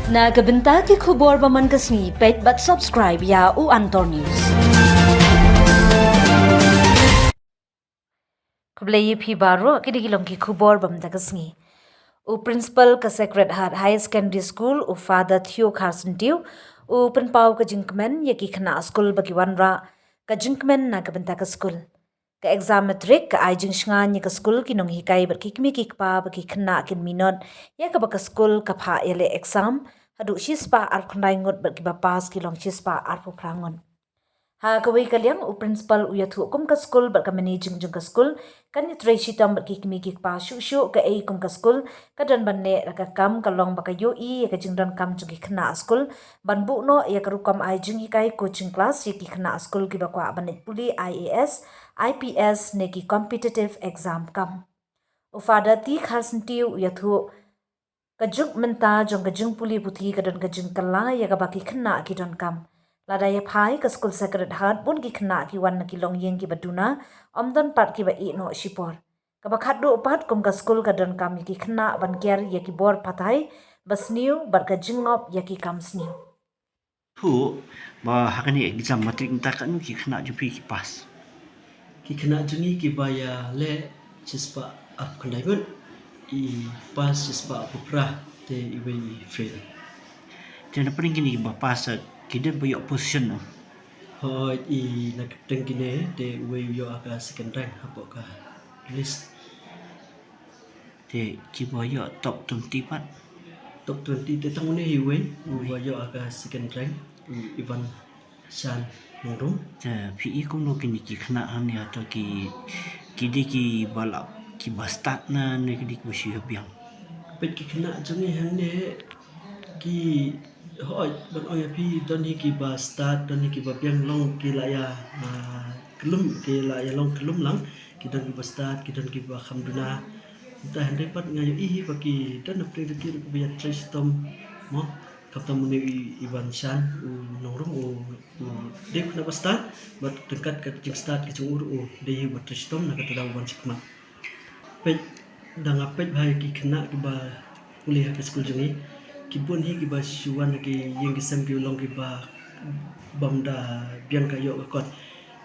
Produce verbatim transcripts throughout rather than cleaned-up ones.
Na ka bynta ki khubor ba man ka sngi, peit bad subscribe ïa u Antor News. Khublei ïa phi baroh, kine ki long ki khubor ba man ka sngi. U principal ka Sacred Heart Higher Secondary School, u Father Theo Kharsyntiew, u pynpaw ka jingkmen ïa ki khynnah skul ba ki wanrah ka jingkmen na ka bynta ka skul. Ka exam matric ka ai jingshngaiñ ïa ka skul, ki nonghikai bad ki kmie ki kpa ba ki khynnah kin minot ïa kaba ka skul ka phah ïaleh exam, haduh shispah arphew khyndai ngut bad kiba pass ki long shispah arphew phra ngut. Ha kawei ka liang, u principal u ïathuh kum ka skul bad ka managing jong ka skul kan ïatrei shitom bad ki kmie ki kpa shuh shuh kaei kum ka skul ka don ban leh. La ka kam ka long ba ka ïohi ïa ka jingdonkam jong ki khynnah skul ban buh noh ïa ka rukom ai jinghikai, coaching class, ïa ki khynnah skul kiba kwah ban leit pule I A S, I P S ne ki competitive exam kam. U Father T Kharsyntiew u ïathuh, ka juk mynta jong ka jingpule puthi ka don ka jingkylla ïa kaba ki khynnah ki donkam. Lada ïa phai ka skul Sacred Heart, bun ki khynnah ki wan na ki longïing kiba duna, ym don pat kiba ïeh noh shipor. Kaba khatduh pat, kum ka skul ka donkam ïa ki khynnah ban ker ïa ki bor pathai ba sniew bad ka jingngop ïa ki kam sniew. Thuh ba ha kane exam matric mynta katno ki khynnah jong phi ki pass? Ki khynnah jong ngi kiba ïaleh shispah arphew khyndai ngut, i pass shispah arphew phra, te iwei i fail. Te na pdeng kine kiba pass, ki don ba ïoh position, no? Hooid, i na pdeng kine te uwei u ïoh ha ka second rank hapoh ka list. Te kiba ïoh top twenty pat? Top twenty te tang une hi uwei uba ïoh ha ka second rank, u Ivan Shan Nongrum. Te phi i kumno kine ki khynnah hangne, hato ki, ki dei kiba la, kiba stad na ne ki dei kiba shu ïa biang? Peit ki khynnah jong ngi hangne ki, hooid, ban ong ïa phi, don hi kiba stad, don hi kiba biang, long ki la ïa, ah, kyllum, ki la ïa long kyllum lang, ki don kiba stad, ki don kiba kham duna. Te hynrei pat nga ïohi hi ba ki don na pdeng jong ki ruh kiba ïatrei shitom, mo. Khamtam une i, Ivan Shan, u Nongrum, u, u dei u khynnah ba stad, bad ryngkat ka jingstad ka jong u ruh u dei hi uba trei shitom na kata daw ban shakmat. Peit, da nga peit bha ïa ki khynnah kiba pule ha ka skul jong ngi, ki bun hi kiba shu wan ha ki ïing ki sem, ki long kiba bym da biang ka ïoh ka kot.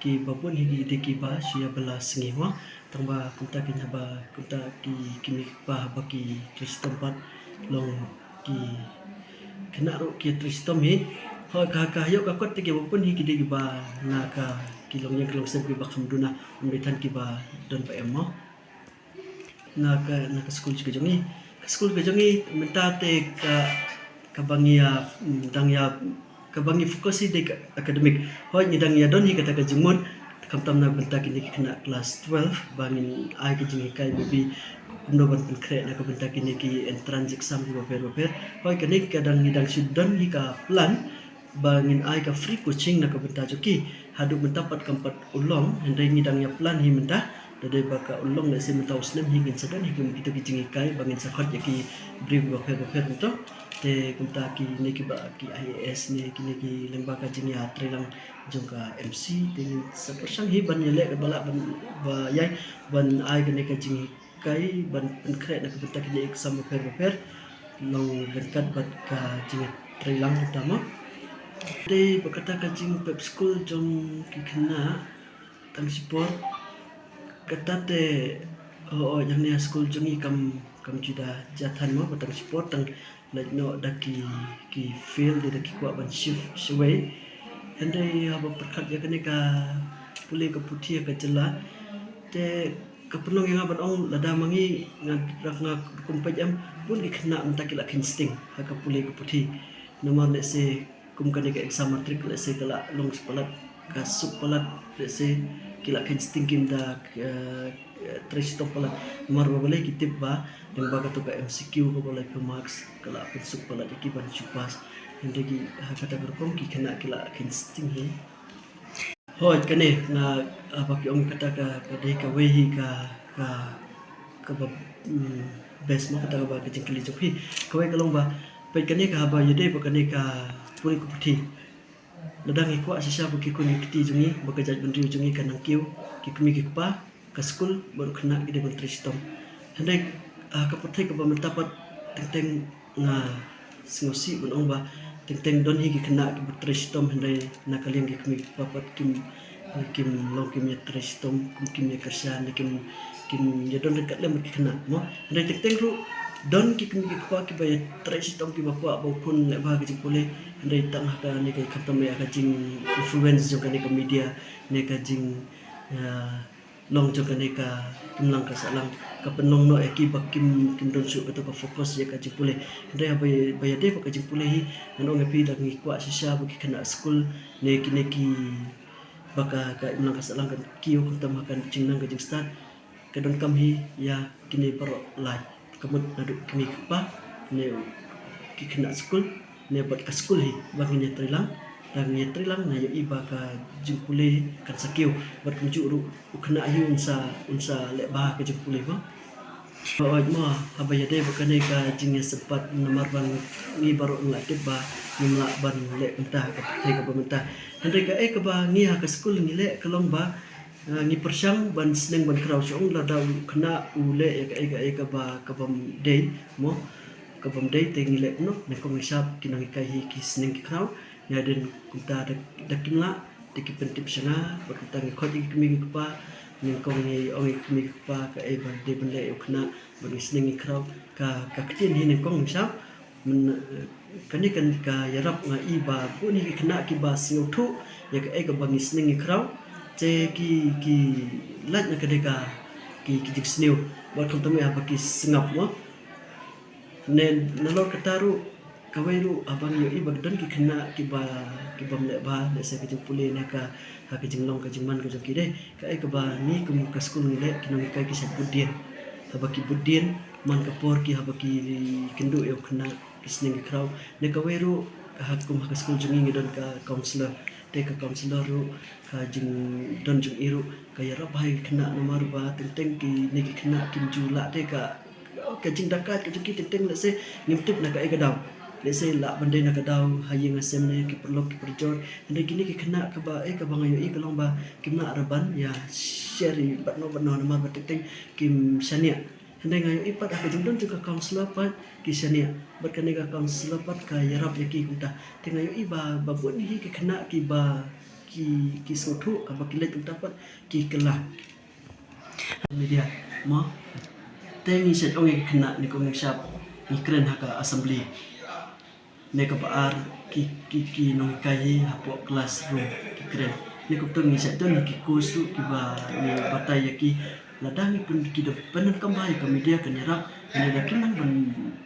Kiba bun hi ki dei kiba shu ïa bylla sngi, mo. Tang ba kumta ki, haba kumta ki, ki kmie ki kpa haba ki trei shitom pat, long ki khynnah ruh ki trei shitom hi. Hooid, ka, ka ïoh ka kot te kiba bun hi ki dei kiba na ka, ki longïing ki longsem kiba kham duna, ym dei than kiba don ba em, mo. Na ka, na ka skul ka jong ngi, ka skul ka jong ngi mynta te ka, kaba ngi ïa, mm, dang ïa, kaba ngi focus hi dei ka academic. Hooid, ngi dang ïa don hi kata ka jingmut, khamtam na bynta kine ki khynnah class twelve ba ngin ai ka jinghikai, maybe kumno ban pynkhreh na ka bynta kine ki entrance exam kiba pher ba pher. Hooid, kane ka dang, ngi dang shu don hi ka plan ba ngin ai ka free coaching na ka bynta jong ki. Haduh mynta pat kam pat u long, hynrei ngi dang ïa plan hi mynta. Da dei ba ka u long, lehse mynta u snem hi ngin sa don hi kum kito ki jinghikai ba ngin sa khot ïa ki briew ba pher ba pher mynta. Te kumta kine kiba ki I A S ne kine ki lyngba ka jingïatreilang jong ka M C, te ngin sa pyrshang hi ban ïaleh kaba lah ban, ba ïai, ban ai kane ka jing kai ban pynkhreh na ka bynta kine exam bapher bapher, long ryngkat bad ka jingtreilang kata mo. Te ba kata ka jingpep skul jong ki khynnah tang shipor, kata te, o, o, jong ne skul jong ngi kam, kam ju da jia than mo, ba tang shipor tang leit noh da ki, ki fail, da ki kwah ban shift shawei. Hynrei haba pyrkhat ïa kane ka pule ka puthi ha ka jylla, te ka pynlong ïa nga ban ong lada ma ngi, nga, nga rukom peit em, bun ki khynnah mynta ki la kheiñ sting ha ka pule ka puthi. Namar lehse kum kane ka exam matric, lehse ka la long palat, ka suk palat, lehse ki la kheiñ sting, kim da, eh, trei shitom palat. Namar ba balei ki tip ba lyngba kato ka M C Q kaba laiphew marks ka la pynsuk palat ïa ki ban shu pass. Hynrei ki, ha kata ka rukom ki khynnah ki la kheiñ sting hi. Hooid, kane nga, ah, ba ki ong kata ka, ka dei kawei hi ka, ka, kaba, mm, best mo, kata kaba ka jingkylli jong phi. Kawei ka long ba, peit kane ka, haba ïadei ba kane ka pule ka puthi, lada ngi kwah shisha ba ki khun ki kti jong ngi, ba ka jaitbynriew jong ngi kan nang kiew, ki kmie ki kpa, ka skul bad u khynnah ki dei ban trei shitom. Hynrei, ah, ka pyrthei kaba mynta pat teng teng nga sngewsih ban ong ba teng teng don hi ki khynnah kiba trei shitom, hynrei na ka liang ki kmie ki kpa pat kim, kim long, kim ïa trei shitom, kim, kim ïa kyrshan, kim, kim ïa don ryngkat lem bad ki khynnah mo. Hynrei teng teng ruh don ki kmie ki kpa kiba ïa trei shitom, kiba kwah ba u khun leh bha ka jingpule, hynrei tang ha kane ka, khamtam ïa ka jing influence jong kane ka media ne ka jing, ah, long jong kane ka imlang ka sahlang ka pynlong noh ïa ki ba kim, kim don shuh kato ka focus ïa ka jingpule. Hynrei haba, ba ïadei bad ka jingpule hi, ngan ong ïa phi, lada ngi kwah shisha ba ki khynnah skul ne kine ki, ba ka, ka imlang ka sahlang kan kiew khamtam ha ka jingnang ka jingstad, ka donkam hi ïa kine baroh lai, ka mut naduh kmie ki kpa ne ki khynnah skul ne bad ka skul hi ba ngin ïa trei lang. Lada ngin ïa trei lang, nga ïohi ba ka jingpule kan sa kiew bad kumjuh ruh u khynnah hi un sa, un sa leh bha ka jingpule mo. Hooid mo, haba ïadei bad kane ka jingïasympat, namar ba ngi baroh ngi la tip ba ngim lah ban leh kumta ha ka pyrthei kaba mynta. Hynrei kaei kaba ngi ha ka skul ngi leh ka long ba, ah, ngi pyrshang ban sneng ban khraw. Shu ong lada u khynnah u leh ïa kaei kaei kaba, ka bym dei mo, ka bym dei, te ngi leh kumno? Nyngkong ngi shap, ki nonghikai hi ki sneng ki khraw. Ïa, hadien kumta da, da kim lah te ki pyntip sha nga, bad kumta ngi khot ïa ki kmie ki kpa, nyngkong ngi ong ïa ki kmie ki kpa kaei ba dei ban leh ïa u khynnah, bad ngi sneng ngi khraw. Ka, ka ktien hi nyngkong ngi shap. Myn, eh, kane kan ka ïarap, nga i ba bun hi ki khynnah kiba sngewthuh ïa kaei kaba ngi sneng ngi khraw, te ki, ki lait na kane ka, ki, ki jingsniew, bad khamtam ïa ba ki sngap mo. Ne nalor kata ruh, kawei ruh, haba ngi ïohi ba don ki khynnah kiba, ki bym leh bha, lehse ka jingpule ne ka, ha ka jinglong ka jingman ka jong ki, dei kaei kaba ngi kum ka skul ngi leh, ki nonghikai ki shait bud dien. Haba ki bud dien man ka por, ki, haba ki kynduh ïa u khynnah, ki sneng ki khraw. Ne kawei ruh, ha kum ha ka skul jong ngi ngi don ka counsellor. Te ka counsellor ruh, ka jingdon jong i ruh ka ïarap bha ïa ki khynnah, namar ba teng teng kine ki khynnah kim ju lah te ka, ka jingdakaid ka jong ki teng teng, lehse ngim tip na kaei ka daw. Lehse lah ban dei na ka daw ha ïing ha sem ne ki paralok ki parajor. Hynrei kine ki khynnah kaba, eh, kaba nga ïohi ka long ba kim lah ruh ban ïa share bad no bad no, namar ba teng teng kim shaniah. Hynrei nga ïohi pat ha ka jingdon jong ka counsellor pat ki shaniah. Bad kane ka counsellor pat ka ïarap ïa ki kumta. Te nga ïohi ba, ba bun hi ki khynnah kiba ki, ki sngewthuh, haba ki leit kumta pat ki kylla. Media mo. Te ngi shait ong ïa ki khynnah, ne kum ngi shap, ngi kren ha ka assembly. Ne kaba ar, ki, ki, ki nonghikai hi hapoh classroom ki kren. Ne kumta ngi shait don hi ki course ruh kiba ngi batai ïa ki. Lada ngi pyn, ki da pyndonkam bha ïa ka media kan ïarap. Lada kim nang ban,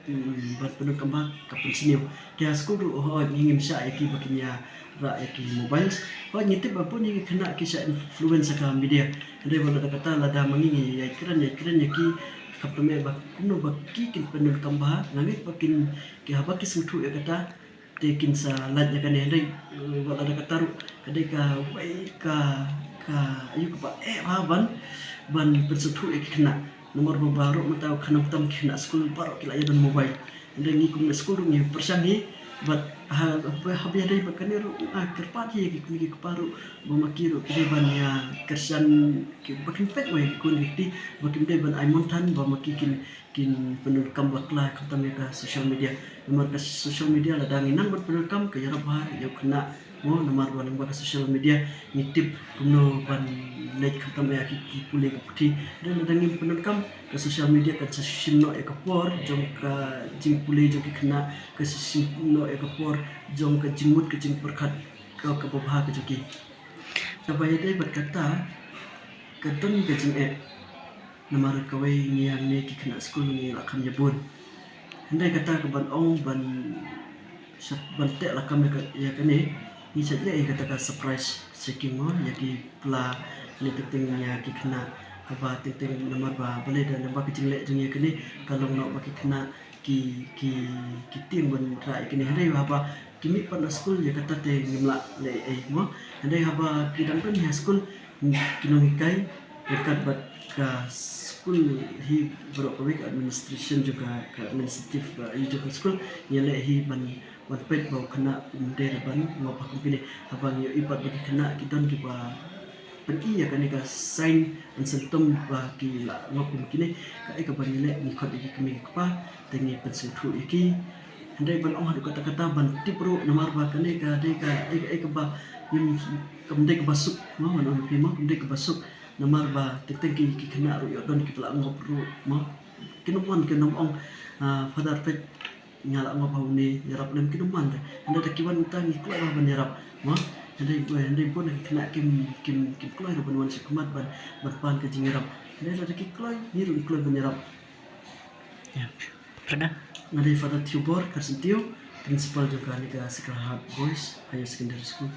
mm, ban pyndonkam bha, ka pynsniew. Te ha skul ruh, hooid, ngi ngim shah ïa ki ba kin ïa rah ïa ki mobiles. Hooid, ngi tip ba bun hi ki khynnah ki shah influence ha ka media. Hynrei wat la da kata, lada ma ngi ngi ïai kren, ïai kren ïa ki, khamtam ïa ba kumno ba ki kin pyndonkam bha, nga ngeit ba kin, ki haba ki sngewthuh ïa kata, te kin sa lait ïa kane. Hynrei, eh, wat la da kata ruh, ka dei kawei ka, ka aïu kaba eh bha ban, ban pynsngewthuh ïa ki khynnah. Namar ba baroh mynta, khamtam ki khynnah skul, baroh ki la ïoh don mobile. Hynrei ngi kum na skul ruh ngi pyrshang hi, bad ha, ha, haba ïadei bad kane ruh, ah, kyrpad hi ïa ki kmie ki kpa ruh, ba ma ki ruh ki dei ban ïa kyrshan, ki, ba kin peit wei ïa ki khun ki kti, ba kim dei ban ai mon than ba ma ki kin, kin pyndonkam bakla khamtam ïa ka social media. Namar ka social media, lada ngi nang ban pyndonkam, ka ïarap bha ïa u khynnah mo, namar ba lyngba ka social media ngi tip kumno ban leit khamtam ïa ki, ki pule ki puthi. Hynrei lada ngim pyndonkam, ka social media kan sa shim noh ïa ka por jong ka jingpule jong ki khynnah, kan sa shim noh ïa ka por jong ka jingmut ka jingpyrkhat ka, kaba bha ka jong ki. Kaba ïadei bad kata, ka don ka jingeh. Namar kawei ngi hangne ki khynnah skul ngi la kham ïa bun. Hynrei kata ka ban ong ban, ban teh lakam ïa ka, ïa kane, ngi shait leh ïa kata ka surprise checking mo, ïa ki pla ne teng teng ïa ki khynnah. Haba teng teng namar ba balei, da namar ka jingleh jong ngi ïa kane ka long noh ba ki khynnah ki, ki, ki tieng ban rah ïa kine. Hynrei haba ki mih pat na skul, ïa kata te ngim lah leh ei ei mo. Hynrei haba ki dang don ha skul, ki nonghikai ryngkat bad ka skul hi, baroh kawei ka administration jong ka, ka administrative, uh, jong ka skul, ngi leh hi ban, ban peit ba u khynnah um dei ban ngop ha kum kine. Haba ngi ïohi pat ba ki khynnah ki don kiba pyni ïa kane ka sign and symptom ba ki la ngop kum kine, kaei kaba ngi leh, ngi khot ïa ki kmie ki kpa, te ngi pynsngewthuh ïa ki. Hynrei ban ong haduh katta katta ban tip ruh namar ba kane ka dei ka, ei, ei kaba, ym, kam dei kaba suk, mo, ban ong ïa phi mo, kam dei kaba suk. Namar ba teng teng ki, ki khynnah ruh ïoh don kiba la ngop ruh, mo. Kin ym mon, kin ym ong, ah, Father peit nga la ngop ha une, ïarap lem, kin ym mon de. Hynrei da ki wan mynta ngi kloi bha ban ïarap, mo. Hynrei, hynrei bun na ki khynnah kim, kim, kim kloi ruh ban wan sha khmat ban, ban pan ka jingïarap. Hynrei lada ki kloi, ngi ruh ngi kloi ban ïarap. Ïa. Father? Nga dei Father Theobor Kharsyntiew, Principal jong kane ka Sacred Heart Boys Higher Secondary School.